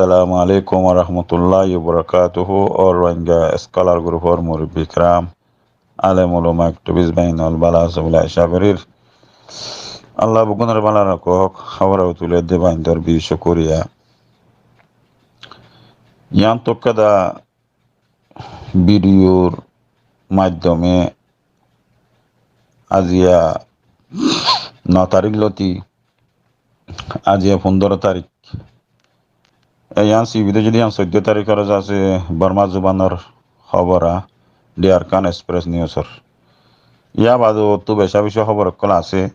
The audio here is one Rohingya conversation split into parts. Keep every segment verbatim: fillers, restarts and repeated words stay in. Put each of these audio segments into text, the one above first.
Assalamu alaikum warahmatulláhi wabarakátuhu. Ó Rohingya scholar group or murubbi kiram, alem ulama, activist báin ókkol bála asó buli acá gorír. Allah beggúnore bála rakók. Hóbor tulé de báindor beci cúkuriya. Yián tokka da vidiyor maiddome aziya no tarík lóti, aziya fundóro tarík. E yián sibide zodi yián soiddó taríkor asé Borma zubanor hóbor, a, The Arakan Express News or. Yá bade ottú becá beci hóbor ókkol asé.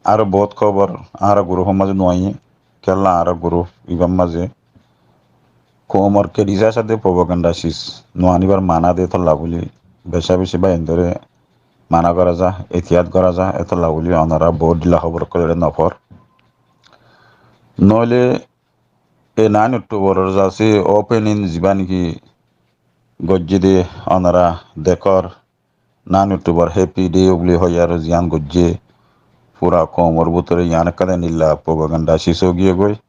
Aró bout hóbor añára group or mazé no aiyé, kiyólla añára group ibár mazé koumor criticize de propaganda sis no aníbar mana de étolla buli becá beci báindore mana gorá za, etiyat gorá za, étolla buli onora bout dilla hóbor ókkol ere no for. Noóile e nine October or zasé opening zibá niki goijjé de onora dekór, nine October Happy Day buli hoiyaró ziyán goijjé, fura koumor bútore yián ekká de endilla propaganda sis ói giyé goi.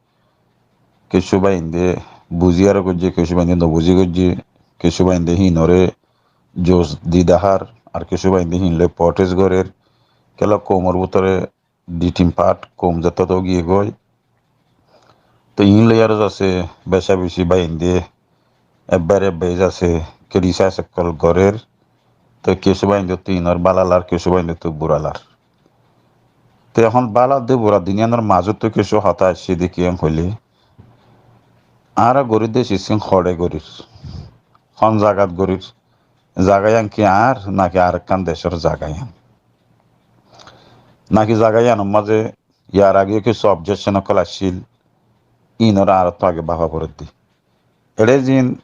Kessú báinde buziyaró goijjé, kessú báinde no buzi goijjé, kessú báinde híinore jos di dahár, ar kessú báinde híin loi protest gorér. Kiyólla koumor bútore di tin part koum zettót ói giyé goi. Te iín loiyaró zasé becá beci báinde ebbare ebbare zasé criticize ókkol gorér. Te kessú báinde to iínor bála lar, kessú báinde to bura lar. Te ehón bála de bura din yiánor mazóttu kessú hotá aiccé de kiyán hoilé, añára gorír de sis hín hoçé gorír, hon zagat gorír, zaga yián ki añár naki arekkán decór zaga yián? Naki zaga yiánor mazé yar age kessú objection ókkol accíl, iínoré añárattú age báfa foredde. Eçé ziín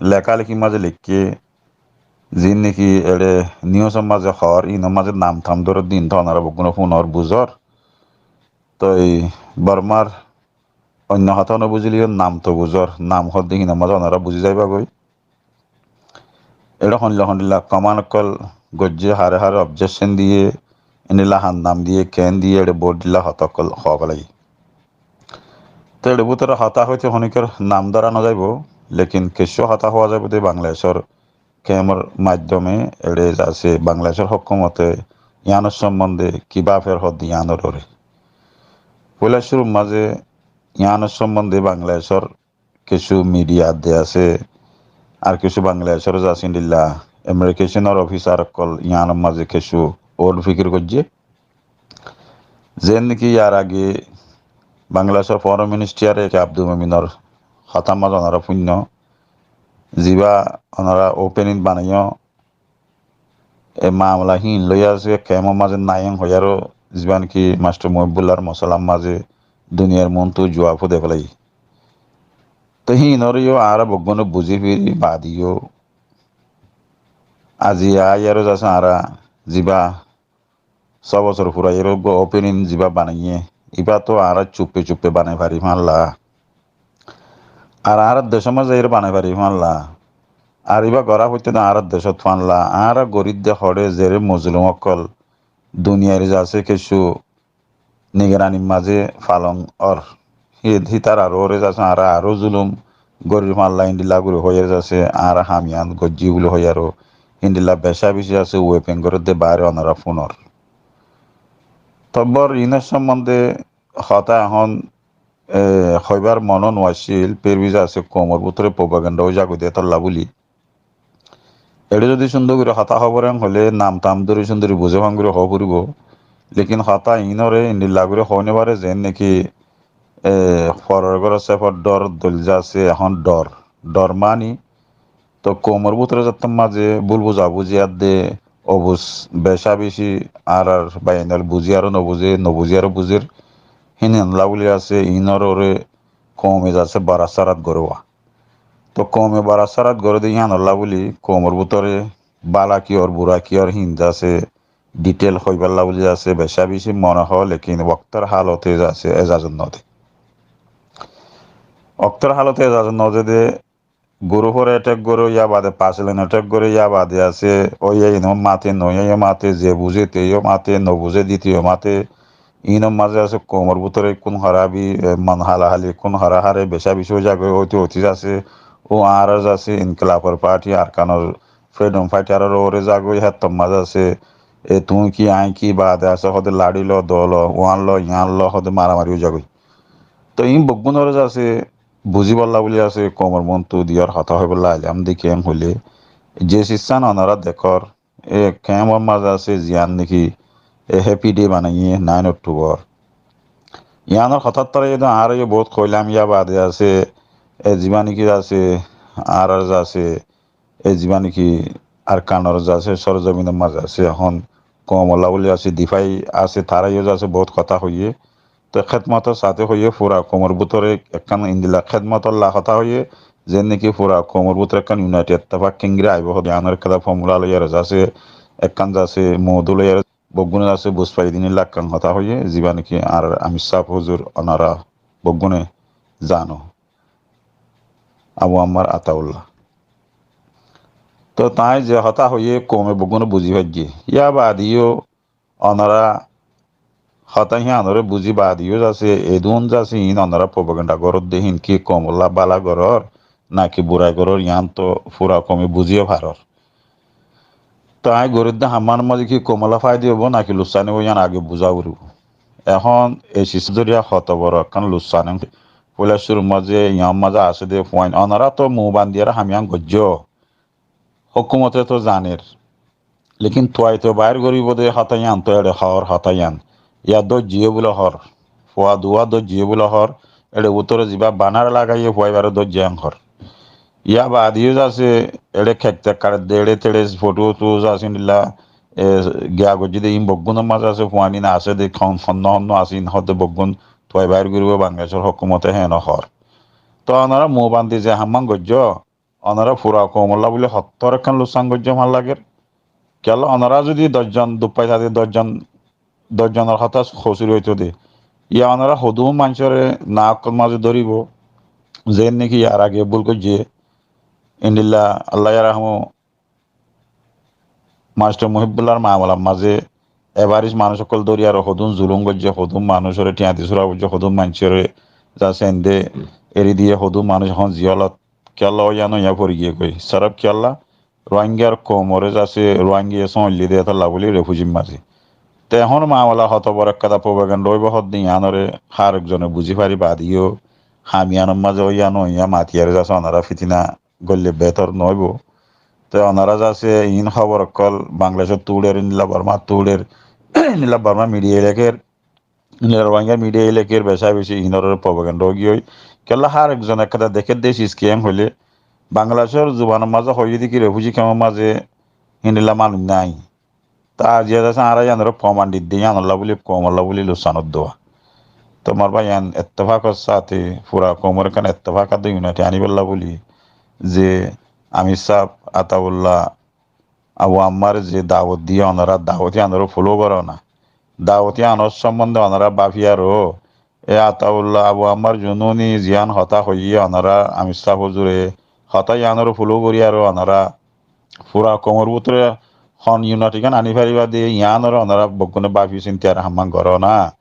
lekálikir mazé leikké, ziín niki eçé news or mazé hoór, iínor mazé nam tam dóredde, iín to onora beggúne fúnor, buzór. Toi Bormar oinno hotá no buzileyó nam to buzór, nam hoódde híinor mazé onora buzi zaibá goi. Eçé hondilla hondilla comment ókkol goijjé, hare hare objection diyé, endilla han nam diyé, keén diyé, eçé bout dilla hotá ókkol hoóba lagé. Te eçé bútore hotá hoite honikor nam dóra no zaibou, lekin kessú hotá hoó zaibou de Bangladecór kemor maiddome eçé zasé Bangladecór hókumote yiánor sombonde ki báfer hoódde yiánor uore. Foila cúrur mazé yiánor sombonde Bangladecór kessú media de asé, ar kessú Bangladecór zasé endilla immigration or officer ókkol yiánor mazé kessú old fikir goijjé. Zeén niki yar age Bangladecór foreign minister e ke Abdul Mominor hotá mazé onora fúinno, zibá onora opening banaiyó, e mamela híin loi asé kemor mazé naiyé hoiyaró, zibá niki Mastor Muhibullar mosolar mazé duniyair muúntu juab fudai félaiye. Te híinoré yó añára beggúne buzí firi baade yó aziya aiyaró zasé añára zibá só bosór furaiyóre uggúa opening zibá banaiyé, ibá to añára cuppe cuppe banai fari fán la. Ar añárar decór mazé zaiyóre banai fari fán la. Ar ibá gorá foittó de añárar decót fán la. Añára gorídde hoçé zeré mozolum ókkol duniyair zasé kessú nigeranir mazé falon ór. Hí, hítarar uore zasé añára aró zulum gorí fán la, endilla gorí hoiyére zasé añára ham yián goijjí buli hoiyaró, endilla becá beci zasé weapon gorédde baáre onora fúnor. Tobbor iínor sombonde hotá ehón, e, hoibár mone no accíl, fir bhi zasé koumor bútore propaganda ói zagói de étolla buli. Eçé zodi cúndor gorí hotá hoór en hoilé nam tam dóri cúndor gorí buzí fán gorí hoó foribó. Lekin hotá iínoré endilla gorí hoói no fare zeén niki, e, foror góror séfor dhor dóil zasé, ehón dhor. Dhor mani to koumor bútore zettót mazé búl buzabuzi adde, obuz becá beci añárar báiyain ókkol buzí aró no buzé, no buzí aró buzír. Híin ella buli asé, iínor uore koume zasé barasárat gorówa. To koume barasárat goré de yíanolla buli koumor bútore bála ki ór, bura ki ór, híin zasé detail hoibálla buli zasé becá beci mone hoó, lekin woktór halote zasé ezazot no de. Woktór halote ezazot no de de gurúfore attack goré, yá baade Pasilan attack goré, yá baade asé óiya ino mate, no óiya mate, ze buzé te yó mate, no buzé dite yó mate, Iínor mazé asé koumor bútore kún horábi, e, mon hálaháli, kún horáhári becá-becí ói zagói, óti óti zasé. Ó añárar zasé inkilabor parti, Arkanor freedom fighteror uore zagói, héttor mazé asé, e, tuñí ki, aññí ki, baade asé hóde laçí lo, dó lo, uán lo, yián lo, hóde maramari ói zagói. Toi iín beggúnore zasé buzíbolla buli asé koumor muntu diyór hotá hoibólla ailám de kiyén hoilé, ze siccán onorá dekór, e kemor mazé asé ziyán niki e Happy Day banaiyé nine October. Yiánor hotár tará yó añára yó bout hoilám, yá baade asé, e zibá niki asé, añárar zasé, e zibá niki Arkanor zasé, sorzominor mazé asé, ehón koumolla buli asé, difai asé, tará yó zasé bout hotá hoiyé. Te hédmotor sáte hoiyé, fura koumor bútore ekkán endilla hédmotolla hotá hoiyé, zen niki fura koumor bútore ekkán unity ettefak kengóri aibó hoó de, yiánor ekkán formula loiyaré zasé, ekkán zasé moudu loiyaré, beggúne zasé buz faiyé de endilla ekkán hotá hoiyé, zibá niki añárar Amir sáb huzur onorá beggúne zano. Abu Ammar Ataullah. Toi tañí ze hotá hoiyé koume beggúne buzí faijjé. Yá baade yó onorá hotá híanoré buzí baade yó zasé, edún zasé iín onorá propaganda goródde híin ki koumolla bála gorór naki burai gorór, yián to fura koume buzíyo farór. Toi aññí gorídde hammánor mazé ki koumolla faida óibo naki luksán óibo, yián age buzá foribó. Ehón e siccá zoriya hoto boro ekkán luksán, foila cúrur mazé, yián mazé asé de fuain. Onorá to mu bandiyaré ham yián goijjó, hókumote to zaner. Lekin tuai to bair goríbo de hotá yián to eçe hoór hotá yián. Yá dóijjiyé bóle hoór. Fua duwa dóijjiyé bóle hoór. Eçe bútore zibá banar lagaiyé fua ibáre dóijjiyé yián hoór. Yá baade yó zasé, eçe kek tek kaçedde, eçe teçe fothó uthó zasé, endilla, e, giya goijjé de, iín beggúnor mazé asé, fuain asé de, hon-, honnúa honnúa asé, iín hoódde beggún tuai bair goríbo, Bangladecór hókumote héen hoór. Toi onorá mu bandi ze hammán goijjó, onorá fura koumolla buli hottór ekkán luksán goijjó hañ lager. Kiyólla onorá zodi doc zon duk fai táke, doc zon, doc zonor hotá kosúri óito de, yá onorá hodún maincóre nakkót mazé dóribo, zeén niki yar age búl goijjé, endilla Allah yarhamu Mastor Muhibbullar mamalar mazé ebaris manúic ókkol dóri aró hodún zulúm goijjé, hodún manúicoré thiañ di súra goijjé, hodún maincóre zasé endé eri diyé, hodún manúic ehón ziyólot kiyólla óiya no óiya fori giyé goi. Sárof kiyólla Rohingyar koumoré zasé Rohingya sóoñillí de étolla bóli refújir mazé. Te ehón mamala hoto boro ekkán propaganda óibo hoódde yiánoré hár ekzone buzí fari baade yó ham yiánor mazé óiya no óiya matiyaré zasé onorá fitina goille betor no óibo. Te onorá zasé iín hóbor ókkol Bangladecóttu uçér, endilla Bormáttu uçér, endilla Bormá midiya lekér, endilla Rohingya midiya lekér, becá becí iínoré propaganda ói giyói. Kiyólla hár ekzone ekkán dekér de sis kiyén hoilé Bangladecór zubanor mazé hoiyé de ki refúji kemor mazé endilla manúic nái. Te aijja zasé añára yiánoré foman didde, yiánolla bóli, koumolla bóli luksánot duwa. Te mor báiyain, ettefakor sáte fura koumor ekkán ettefak ar unity aníbolla bóli ze Amir sáb, Ataullah, Abu Ammar ze dawot diyé, onorá dawot yiánoré follow goró na. Dawot yiánor sombonde onorá báfi aró, e Ataullah, Abu Ammar Jununi ziyán hotá hoiyé, onorá Amir sáb huzure hotá yiánoré follow gorí aró onorá fura koumor bútore hon unity gán aní faribá de yiánoré onorá beggúne báfi sinti ar hammán goró na.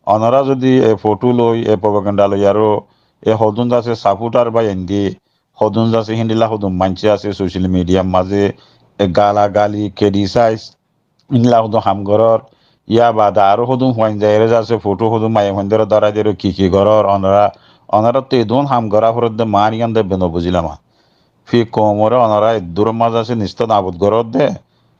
Onorá zodi e fothó loi, e propaganda loi aró e hodún zasé supporter báiyain de, hodún zasé héndilla hodún maincé asé social media mazé e galagali, criticize, endilla hodún ham gorór, yá baade aró hodún fuain zaiyóre zasé fothó hodún maiyafuaindóre dórai diyóre ki ki gorór, onorá, onoráttu edún ham gorá foredde maáni gán de beno buzílam. Fí koumoré onorá eddúror mazé asé nistó nabud goródde,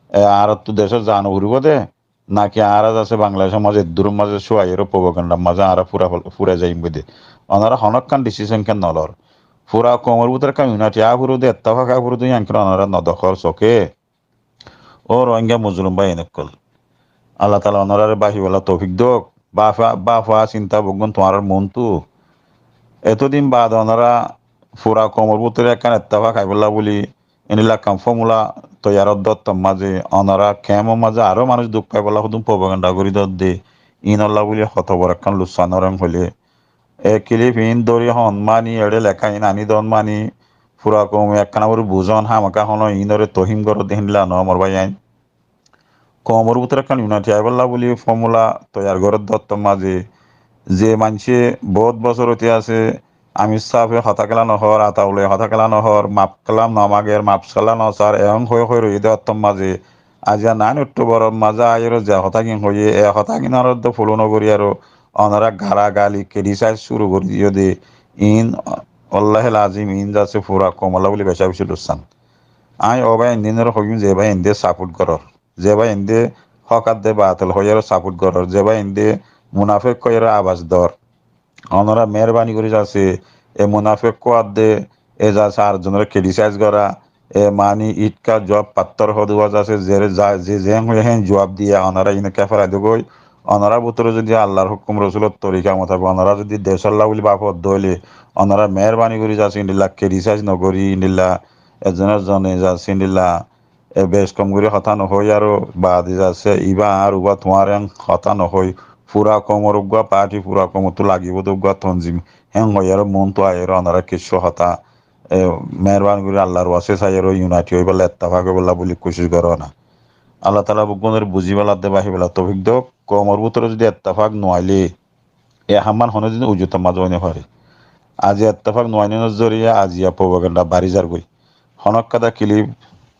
e, añáráttu decót zaa no foribó de, naki añára zasé Bangladecór mazé eddúror mazé cúaiyóre propagandar mazé añára fura, fura zaiyum de. Onorá honókkán decision kiyá nolor? Fura koumor bútore ekkán unity aá foribó de, ettefak aá foribó de, yián kiyá onorá nodekór soké? Ó Rohingya mozlum báiyain ókkol, Allah taala onoráre báfibolla toufik douk. Báfa, báfa sinta beggún tuáñrar montú. Etodin baade onorá fura koumor bútore ekkán ettefak aibólla bóli endilla ekkán formula toiyar ódde, ottór mazé onorá kemor mazé aró manúic duk faibólla hodún propaganda gorí dódde, iínolla bóli hoto boro ekkán luksán ór hoilé. E clip iín dóri hon maní, eçé leká iín aní don maní, fura koume ekkána gorí buzón, hámaká honó iínoré tohín goródde héndilla no mor báiyain. koumor bútore ekkán unity aibólla buli fomula toiyar gorédde ottór mazé, ze maincé bout bosór óti asé, Amir sáfe hotá kiyá no hoór, Ataulláye hotá kiyá no hoór, maf kiyá no mager, maf kiyá no sar, ehón hoi hoi roiyé dé ottór mazé. Aijja nain Okthoboror mazé aiyóre ze hotágin hoiyé, e hotágin añára dé folo no gorí aró onorá garagali, criticize cúru gorí diyó dé, iín wallahil azim, iín zasé fura koumolla buli beca beci luksan. Añí ó bái endinore hoiyum ze bái ende support gorór, ze bái ende hók adde batel hoiyóre support gorór, ze bái ende munafek hoiyóre abas dór. Onorá meherbani gorí zasé, e munafek hoó adde, e zasé ar zonore criticize gorá, e mani itka juab pattór hoó dé uwá zasé, ze, za-, ze, ze hoiyé hén juab diya, onorá ine kefarai dógoi, onorá bútore zodi Allar hukum Rosulor torika mutabek onorá zodi decólla buli bafo dóile, onorá meherbani gorí zasé, endilla criticize no gorí, endilla ezone ezone zasé, endilla e, bec kom gorí hotá no hoói, aró baade zasé, ibá añár uggúa tuáñr en hotá no hoói, fura koumor uggúa party, fura koumottú lagibó dé uggúa tonzim, hén hoiyóre muúntu aiyóre onorá kessú hotá, e, meherbani gorí Allar waste saiyóre unity óibolla, ettefak óibolla buli kucíc goró na. Allah taala beggúnore buzíbolla dé, báfibolla toufik douk. Koumor bútore zodi ettefak no ailé, e hamman honódin ujutor mazé ói no fare. Aijja ettefak no ainónor zoriya aijja propaganda bari zargói. Honókka dá clip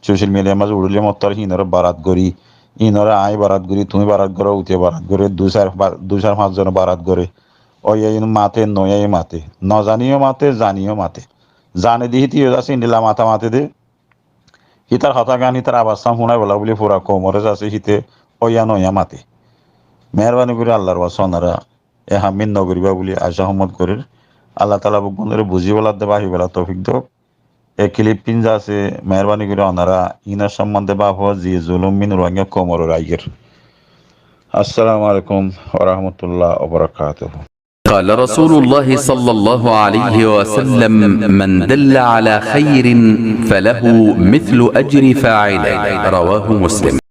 social mediar mazé uçíle mottor híinore barat gorí, híinore añí barat gorí, tuñí barat goró, uti barat goré, dui sair ba-, dui sair fañs zone barat goré. Óiya iín mate, noiya iín mate. No zaniyó mate, zaniyó mate. Zane dé híte yó zasé endilla mata mate dé. Hítar hotágan, hítar abas san fúnaibolla buli fura koumore zasé híte óiya noiya mate. Meherbani gorí Allar waste onorá e ham ín no goríba buli acá húmmot gorír. Allah taala beggúnore buzíbolla dé, báfibolla toufik douk. E clip ín zasé, meherbani gorí onorá ínor sombonde bafo, ze zulum ín Ruáingga koumor uore aiyer. Assalamu alaikum wa rahmatullahi wa barakatuhu. قال رسول الله صلى الله عليه وسلم: من دل على خير فله مثل أجر فاعله. رواه مسلم.